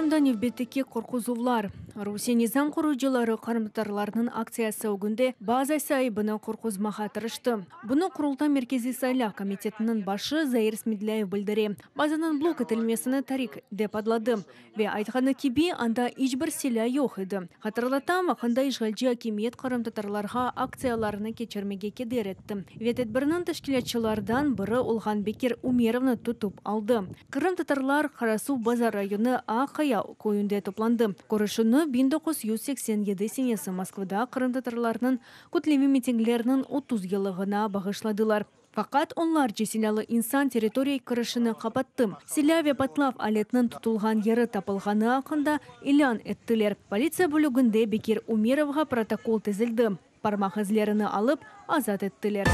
Qırımda nevbetteki qorquzuvlar. Rusiye nizam qoruyıcıları qırımtatarlarnıñ aktsiyası ögünde baza saibini qorquzmağa tırıştı. Bunı Qurultay Merkeziy saylav komitetiniñ başı Zair Smedlâyev bildire. Bazanıñ blok etilmesini tarik dep adladı. Ve aytqanı kibi, anda iç bir silâ yoq edi. Hatırlatam, vaqtında işğalci akimiyet qırımtatarlarğa aktsiyalarını keçirmege keder etti ve tedbirniñ teşkilâtçılardan biri olğan Bekir Umerovnı tutıp aldı. Qırımtatarlar Qarasuvbazar rayonı Aq Qaya köyünde toplandı. Körüşüvni 1987 senesi Moskvada qırımtatarlarnıñ kütleviy mitingleriniñ 30 yıllığına bağışladılar. Faqat onlarca silâlı insan territoriya kirişini qapattı. Silâ ve patlav aletiniñ tutulğan yeri tapılğanı aqqında ilân ettiler. Politsiya bölüginde Bekir Umerovğa protokol tizildi. Parmaq izlerini alıp, azat ettiler.